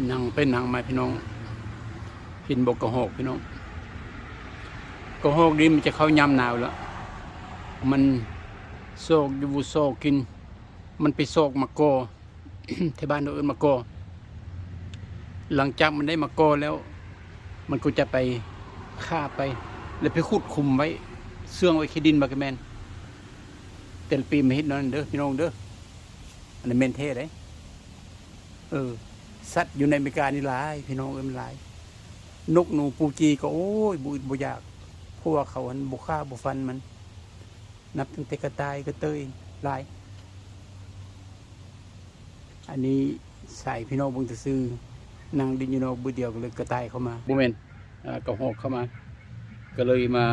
ນັ່ງໄປນັ່ງມາພີ່ນ້ອງ ເຫັນບໍ່ກະຮອກພີ່ນ້ອງ? ກະຮອກນີ້ມັນຈະເຂົ້າຍາມໜາວລະ ມັນຊອກຢູ່ຊອກກິນ ມັນໄປຊອກໝາກກໍ ແຖວບ້ານເຮົາເອີ້ນໝາກກໍ. ຫຼັງຈາກມັນໄດ້ໝາກກໍແລ້ວ ມັນກໍຈະໄປຄາບໄປ ແລ້ວໄປຂຸດຂຸມໄວ້ ເຊື່ອງໄວ້ຂີ້ດິນ ມັນກະແມ່ນ. ແຕ່ລະປີມາເຮັດແນວນັ້ນເດີພີ່ນ້ອງເດີ ອັນນັ້ນແມ່ນແທ້ເດ້. ເອີ ສັດຢູ່ໃນອາເມລິການີ້ຫຼາຍພີ່ນ້ອງເອີຍ ມັນຫຼາຍ. ນົກໜູປູຈີກໍ ໂອ້ຍ ບໍ່ອຶດບໍ່ຢາກ ເພາະວ່າເຂົາຫັ້ນບໍ່ຂ້າບໍ່ຟັນມັນ. ນັບຕັ້ງແຕ່ກະຕ່າຍກະເຕີຍຫຼາຍ. ອັນນີ້ສາຍພີ່ນ້ອງເບິ່ງຊື່ໆ ນັ່ງຫຼິ້ນຢູ່ນອກບຶດດຽວ ກໍເລີຍກະຕ່າຍເຂົ້າມາ ບໍ່ແມ່ນ ອາ ກະຮອກເຂົ້າມາ ກໍເລີຍມາ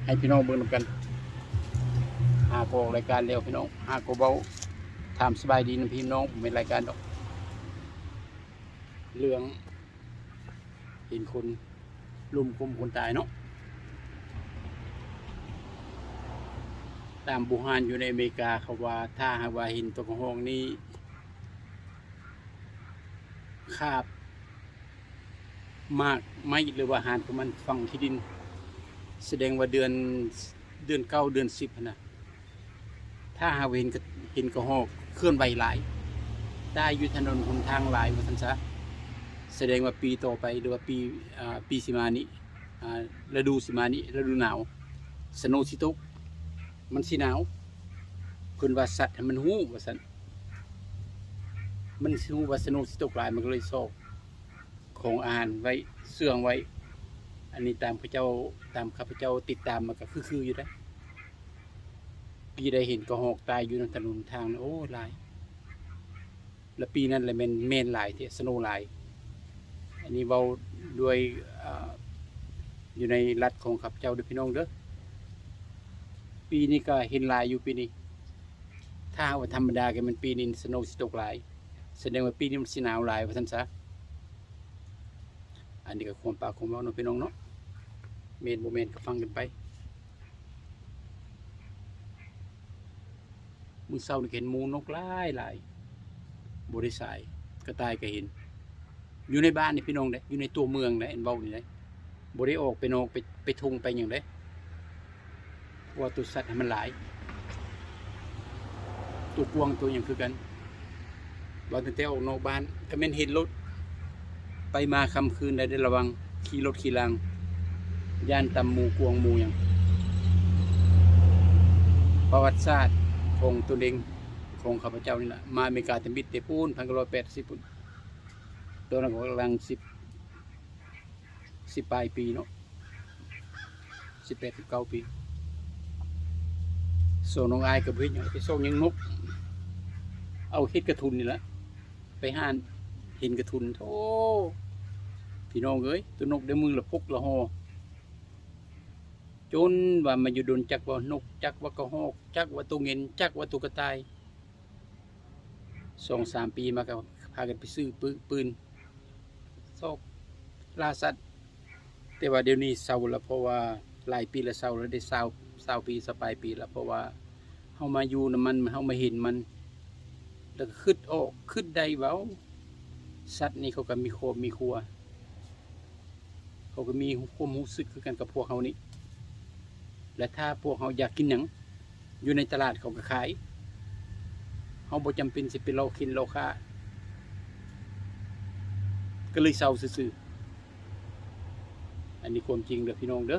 ໃຫ້ພີ່ນ້ອງເບິ່ງນຳກັນ. ຫາກໍອອກລາຍການແລ້ວພີ່ນ້ອງ ຫາກໍເວົ້າຖາມສະບາຍດີນຳພີ່ນ້ອງ ບໍ່ແມ່ນລາຍການດອກ. ເລື່ອງເຫັນຄົນລົ້ມຄົມຄົນຕາຍເນາະ ຕາມບູຮານຢູ່ໃນອາເມລິກາ ເຂົາວ່າຖ້າຫາກວ່າເຫັນຕົວກະຮອກນີ້ ຄາບໝາກໄມ້ ຫຼືວ່າຫານຂອງມັນຝັງທີ່ດິນ ສະແດງວ່າເດືອນ ເດືອນເກົ້າ ເດືອນສິບຫັ້ນນະ ຖ້າຫາກວ່າເຫັນກະ ເຫັນກະຮອກເຄື່ອນໄຫວຫຼາຍ ຕາຍຢູ່ຖະໜົນຫົນທາງຫຼາຍວ່າຊັ້ນຊະ ສະແດງວ່າປີຕໍ່ໄປ ຫຼືວ່າປີ ອາ ປີຊິມານີ້ ອາ ລະດູຊິມານີ້ ລະດູໜາວ ສະໂນຊິຕົກ ມັນຊິໜາວ ເພິ່ນວ່າສັດໃຫ້ມັນຮູ້ວ່າຊັ້ນ. ມັນຊິຮູ້ວ່າສະໂນຊິຕົກຫຼາຍ ມັນກໍເລີຍຊອກຂອງອາຫານໄວ້ ເຊື່ອງໄວ້. ອັນນີ້ຕາມເຂົາເຈົ້າ ຕາມຂ້າພະເຈົ້າຕິດຕາມມາກໍຄືໆຢູ່ເດ້ ປີໃດເຫັນກະຮອກຕາຍຢູ່ນຳຖະໜົນທາງ ໂອ້ ຫຼາຍ. ລະປີນັ້ນລະແມ່ນ ແມ່ນຫຼາຍແທ້ ສະໂນຫຼາຍ. ອັນນີ້ເວົ້າດ້ວຍ ອາ ຢູ່ໃນລັດຂອງຂ້າພະເຈົ້າເດີພີ່ນ້ອງເດີ. ປີນີ້ກໍເຫັນຫຼາຍຢູ່ປີນີ້ ຖ້າຫາກວ່າທຳມະດາກໍແມ່ນປີນີ້ສະໂນຊິຕົກຫຼາຍ ສະແດງວ່າປີນີ້ມັນຊິໜາວຫຼາຍວ່າຊັ້ນຊະ. ອັນນີ້ກໍຄວາມປາກຄວາມເວົ້າເນາະພີ່ນ້ອງເນາະ ແມ່ນບໍ່ແມ່ນກໍຟັງກັນໄປ. ມື້ເຊົ້ານີ້ກໍເຫັນໝູນົກຫຼາຍໆ ບໍ່ໄດ້ສາຍ ກະຕ່າຍກໍເຫັນ ຢູ່ໃນບ້ານນີ້ພີ່ນ້ອງເດ້ ຢູ່ໃນຕົວເມືອງເດ້ ອັນເວົ້ານີ້ເດ້ ບໍ່ໄດ້ອອກໄປນອກ ໄປ ໄປທົ່ງໄປຫຍັງເດ້ ເພາະວ່າຕົວສັດຫັ້ນມັນຫຼາຍ ຕົວກວາງຕົວຫຍັງຄືກັນ. ວ່າຕັ້ງແຕ່ອອກນອກບ້ານກໍແມ່ນເຫັນໂລດ ໄປມາຄ່ຳຄືນໃດໄດ້ລະວັງ ຂີ່ລົດຂີ່ລາງ ຢ້ານຕຳໝູກວາງໝູຫຍັງ. ປະຫວັດສາດຂອງຕົນເອງ ຂອງຂ້າພະເຈົ້ານີ້ລະ ມາອາເມລິກາແຕ່ມິດແຕ່ປູນ ພັນເກົ້າຮ້ອຍແປດສິບພຸ້ນ ຕອນນັ້ນກໍກຳລັງສິບ ສິບປາຍປີເນາະ ສິບແປດ ສິບເກົ້າປີ. ສອງນ້ອງອ້າຍກໍບໍ່ເຮັດຫຍັງ ໄປຊອກຫຍັງນົກ ເອົາເຫັດກະທຸນນີ້ລະ ໄປຫາເຫັນກະທຸນ. ໂທ້ ພີ່ນ້ອງເອີຍ ຕົວນົກໄດ້ມື້ລະພົກລະຫໍ່ ຈົນວ່າມາຢູ່ດົນ ຈັກວ່ານົກ ຈັກວ່າກະຮອກ ຈັກວ່າຕົວເຫງັນ ຈັກວ່າຕົວກະຕ່າຍ. ສອງສາມປີມາກໍພາກັນໄປຊື້ປື ປືນ ຊອກລ່າສັດ ແຕ່ວ່າດຽວນີ້ເຊົາລະ ເພາະວ່າຫຼາຍປີລະເຊົາລະ ໄດ້ຊາວ ຊາວປີ ຊາວປາຍປີລະ ເພາະວ່າເຮົາມາຢູ່ນຳມັນ ເຮົາມາເຫັນມັນ ລະກໍຄຶດອອກ ຄຶດໄດ້ວ່າ ເອົ້າ ສັດນີ້ເຂົາກໍມີຄອບມີຄົວ ເຂົາກໍມີຄວາມຮູ້ສຶກຄືກັນກັບພວກເຮົານີ້ ແລະ ຖ້າພວກເຮົາຢາກກິນຫຍັງ ຢູ່ໃນຕະຫຼາດເຂົາກໍຂາຍ ເຮົາບໍ່ຈຳເປັນຊິໄປລໍເຂັນລໍຄ້າ ກໍເລີຍເຊົາຊື່ໆ. ອັນນີ້ຄວາມຈິງເດີພີ່ນ້ອງເດີ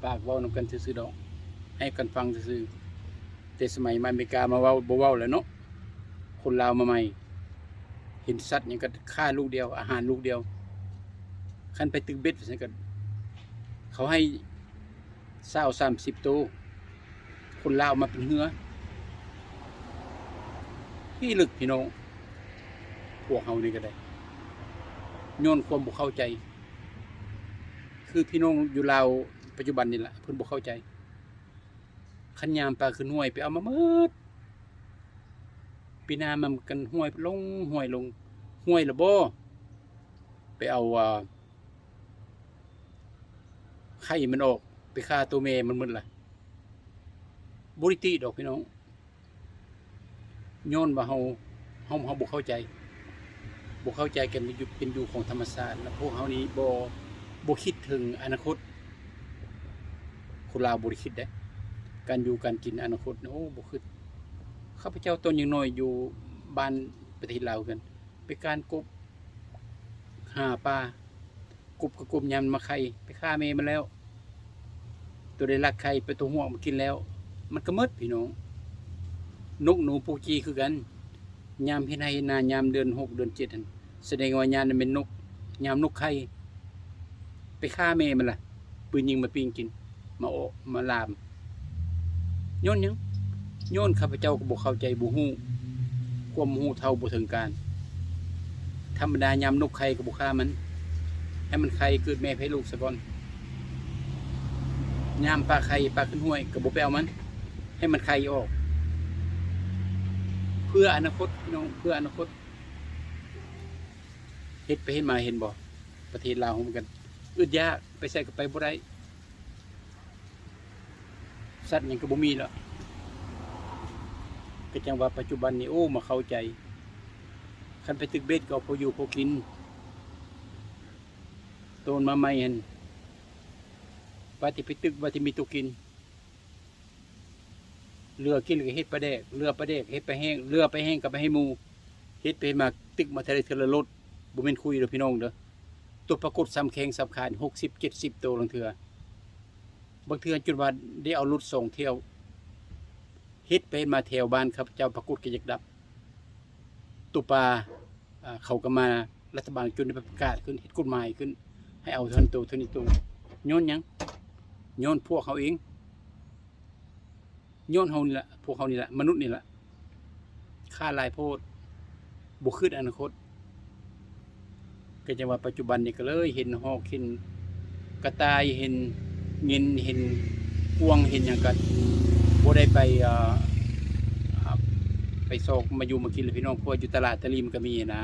ປາກເວົ້ານຳກັນຊື່ໆດອກ ໃຫ້ກັນຟັງຊື່ໆ. ແຕ່ສະໄໝມາອາເມລິກາມາເວົ້າ ບໍ່ເວົ້າແລ້ວເນາະ ຄົນລາວມາໃໝ່ ເຫັນສັດຫຍັງກໍຂ້າລູກດຽວ ອາຫານລູກດຽວ. ຄັນໄປຕຶກເບັດວ່າຊັ້ນກໍ ເຂົາໃຫ້ຊາວ ສາມສິບໂຕ ຄົນລາວມາເປັນເຮືອ ພິລຶກພີ່ນ້ອງ. ພວກເຮົານີ້ກໍໄດ້ ຍ້ອນຄວາມບໍ່ເຂົ້າໃຈ ຄືພີ່ນ້ອງຢູ່ລາວປັດຈຸບັນນີ້ລະ ເພິ່ນບໍ່ເຂົ້າໃຈ. ຄັນຍາມປາຂຶ້ນຫ້ວຍໄປເອົາມາໝົດ ປີໜ້າມັນກັນຫ້ວຍລົງ ຫ້ວຍລົງ ຫ້ວຍລະບໍ່ ໄປເອົາ ອ່າ ໄຂ່ມັນອອກ ໄປຂ້າໂຕແມ່ມັນໝົດລະ ບໍ່ໄດ້ຕິດອກພີ່ນ້ອງ. ຍ້ອນວ່າເຮົາ ເຮົາ ເຮົາບໍ່ເຂົ້າໃຈ ບໍ່ເຂົ້າໃຈການເປັນຢູ່ ເປັນຢູ່ຂອງທຳມະຊາດ ແລະ ພວກເຮົານີ້ບໍ່ ບໍ່ຄິດເຖິງອະນາຄົດ. ຄົນລາວບໍ່ໄດ້ຄິດເດ້ ການຢູ່ການກິນອະນາຄົດ ໂອ້ ບໍ່ຄິດ. ຂ້າພະເຈົ້າຕອນຍັງນ້ອຍຢູ່ບ້ານປະເທດລາວຄືກັນ ໄປການກົບ ຫາປາ ກົບກໍກົບຍາມມາໄຂ່ ໄປຂ້າແມ່ມັນແລ້ວ. ໂຕໃດລັກໄຂ່ໄປຕົວະຫວກມາກິນແລ້ວ ມັນກໍໝົດພີ່ນ້ອງ. ນົກໜູປູຈີຄືກັນ ຍາມເຮັດໄຮ່ເຮັດນາ ຍາມເດືອນຫົກເດືອນເຈັດຫັ້ນ ສະແດງວ່າຍາມນັ້ນແມ່ນນົກ ຍາມນົກໄຂ່ ໄປຂ້າແມ່ມັນລະ ປືນຍິງມາປີ້ງກິນ ມາເອາະມາລາມ. ຍ້ອນຫຍັງ? ຍ້ອນຂ້າພະເຈົ້າກໍບໍ່ເຂົ້າໃຈ ບໍ່ຮູ້ ຄວາມຮູ້ເທົ່າບໍ່ເຖິງການ. ທຳມະດາຍາມນົກໄຂ່ກໍບໍ່ຂ້າມັນ ໃຫ້ມັນໄຂ່ເກີດແມ່ແຜ່ລູກສາກ່ອນ. ຍາມປາໄຂ່ ປາຂຶ້ນຫ້ວຍກໍບໍ່ໄປເອົາມັນ ໃຫ້ມັນໄຂ່ອອກ ເພື່ອອະນາຄົດພີ່ນ້ອງ ເພື່ອອະນາຄົດ. ເຮັດໄປເຮັດມາເຫັນບໍ່? ປະເທດລາວເຮົາມັນກໍອຶດຍາກ ໄປໃສກໍໄປບໍ່ໄດ້ ສັດຫຍັງກໍບໍ່ມີແລ້ວ. ກໍຈັ່ງວ່າປັດຈຸບັນນີ້ ໂອ້ ມາເຂົ້າໃຈ ຄັນໄປຕຶກເບັດກໍເອົາພໍຢູ່ພໍກິນ. ໂຕມາໃໝ່ຫັ້ນ ວ່າຊິໄປຕຶກ ວ່າຊິມີໂຕກິນ ເຫຼືອກິນກໍເຮັດປາແດກ ເຫຼືອປາແດກເຮັດປາແຫ້ງ ເຫຼືອປາແຫ້ງກໍໄປໃຫ້ໝູ່. ເຮັດໄປເຮັດມາຕຶກມາເທື່ອໃດເທື່ອລະລົດ ບໍ່ແມ່ນຄຸຍເດີພີ່ນ້ອງເດີ. ຕົວປາກົດສາມແຂ້ງສາມຂາ ຫົກສິບເຈັດສິບໂຕລາງເທື່ອ ບາງເທື່ອຈົນວ່າໄດ້ເອົາລົດສອງຖ້ຽວ. ເຮັດໄປເຮັດມາແຖວບ້ານຂ້າພະເຈົ້າປາກົດກໍຢາກດັບ ຕົວປາ ອາ ເຂົາກໍມາ ລັດຖະບານຈົນໄດ້ປະກາດຂຶ້ນ ເຮັດກົດໝາຍຂຶ້ນ ໃຫ້ເອົາເທົ່ານັ້ນໂຕ ເທົ່ານີ້ໂຕ. ຍ້ອນຫຍັງ? ຍ້ອນພວກເຮົາເອງ ຍ້ອນເຮົານີ້ລະ ພວກເຮົານີ້ລະ ມະນຸດນີ້ລະ ຄ້າຫຼາຍໂພດ ບໍ່ຄິດອະນາຄົດ. ກໍຈັ່ງວ່າປັດຈຸບັນນີ້ກໍເລີຍເຫັນຮອກ ເຫັນກະຕ່າຍ ເຫັນເຫງັນ ເຫັນກວາງ ເຫັນຫຍັງກໍບໍ່ໄດ້ໄປ ເອີ ໄປຊອກມາຢູ່ມາກິນແລ້ວພີ່ນ້ອງ ເພາະວ່າຢູ່ຕະຫຼາດຕະລິ່ງມັນກໍມີນະ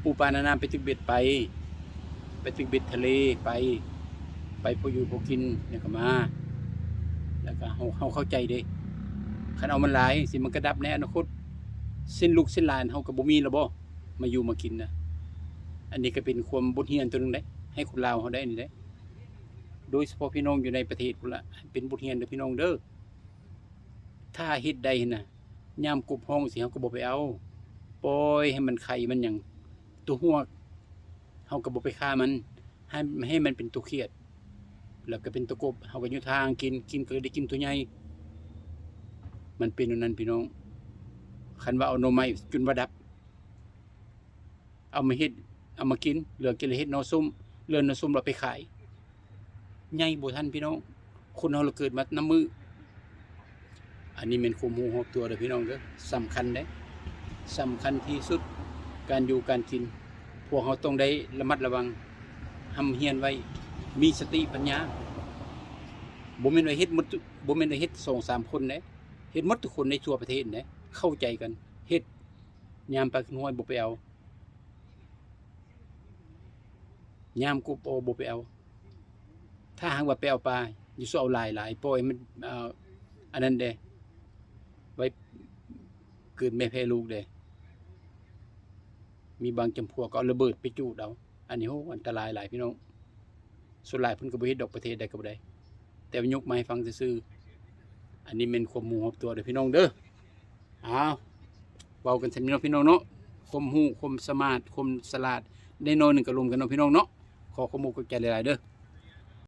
ປູປານານາ ໄປຕຶກເບັດໄປ ໄປຕຶກເບັດທະເລໄປ ໄປພໍຢູ່ພໍກິນແລ້ວກໍມາ. ແລ້ວກໍເຮົາ ເຮົາເຂົ້າໃຈເດ້ ຄັນເອົາມັນຫຼາຍ ຊິມັນກະດັບໃນອະນາຄົດ ເຊັ່ນລູກເຊັ່ນຫຼານເຮົາກໍບໍ່ມີແລ້ວບໍ ມາຢູ່ມາກິນນະ. ອັນນີ້ກໍເປັນຄວາມບົດຮຽນຕົວໜຶ່ງເດ້ ໃຫ້ຄົນລາວເຮົາໄດ້ນີ້ເດ້ ໂດຍສະເພາະພີ່ນ້ອງຢູ່ໃນປະເທດພຸ້ນລະ ເປັນບົດຮຽນເດີພີ່ນ້ອງເດີ. ຖ້າເຮັດໄດ້ຫັ້ນນະ ຍາມກົບຮ້ອງຊີ້ ເຮົາກໍບໍ່ໄປເອົາ ປ່ອຍໃຫ້ມັນໄຂ່ມັນຫຍັງ ຕົວະຫວກ ເຮົາກໍບໍ່ໄປຂ້າມັນ ໃຫ້ ໃຫ້ມັນເປັນຕົວຂຽດ ແລ້ວກໍເປັນຕົວກົບ ເຮົາກໍຢູ່ທາງກິນ ກິນກໍໄດ້ກິນຕົວໃຫຍ່. ມັນເປັນແນວນັ້ນພີ່ນ້ອງ. ຄັນວ່າເອົາໜໍ່ໄມ້ຈົນວ່າດັບ ເອົາມາເຮັດ ເອົາມາກິນ ເຫຼືອກິນແລ້ວເຮັດໜໍ່ສົ້ມ ເຫຼືອໜໍ່ສົ້ມແລ້ວໄປຂາຍ ໃຫຍ່ບໍ່ທັນພີ່ນ້ອງ. ຄົນເຮົາລະເກີດມານຳມື້. ອັນນີ້ແມ່ນຄວາມຮູ້ຮອບຕົວເດີພີ່ນ້ອງເດີ ສຳຄັນເດ້ ສຳຄັນທີ່ສຸດ ການຢູ່ການກິນ ພວກເຮົາຕ້ອງໄດ້ລະມັດລະວັງ ຮ່ຳຮຽນໄວ້ ມີສະຕິປັນຍາ. ບໍ່ແມ່ນວ່າເຮັດໝົດ ບໍ່ແມ່ນວ່າເຮັດສອງສາມຄົນເດ້ ເຮັດໝົດທຸກຄົນໃນທົ່ວປະເທດເດ້ ເຂົ້າໃຈກັນເຮັດ. ຍາມປາຂຶ້ນຫ້ວຍບໍ່ໄປເອົາ ຍາມກົບອໍບໍ່ໄປເອົາ. ຖ້າຫາກວ່າໄປເອົາປາ ຢ່າສູ່ເອົາຫຼາຍໆ ປ່ອຍໃຫ້ມັນ ເອີ ອັນນັ້ນແດ່ ໄວ້ເກີດແມ່ແພ້ລູກແດ່. ມີບາງຈຳພວກກໍເອົາລະເບີດໄປຈູດເອົາ ອັນນີ້ ໂອ້ ອັນຕະລາຍຫຼາຍພີ່ນ້ອງ. ສ່ວນຫຼາຍເພິ່ນກໍບໍ່ເຮັດດອກ ປະເທດໃດກໍບໍ່ໄດ້ ແຕ່ວ່າຍົກມາໃຫ້ຟັງຊື່ໆ. ອັນນີ້ແມ່ນຄວາມຮູ້ຮອບຕົວເດີພີ່ນ້ອງເດີ. ອ້າວ ເວົ້າກັນສ່ຳນີ້ເນາະພີ່ນ້ອງເນາະ ຄວາມຮູ້ ຄວາມສະໝາດ ຄວາມສະຫຼາດ ໄດ້ໜ້ອຍໜຶ່ງກໍລົມກັນເນາະພີ່ນ້ອງເນາະ. ຂໍຂອບອົກຂອບໃຈຫຼາຍໆເດີ.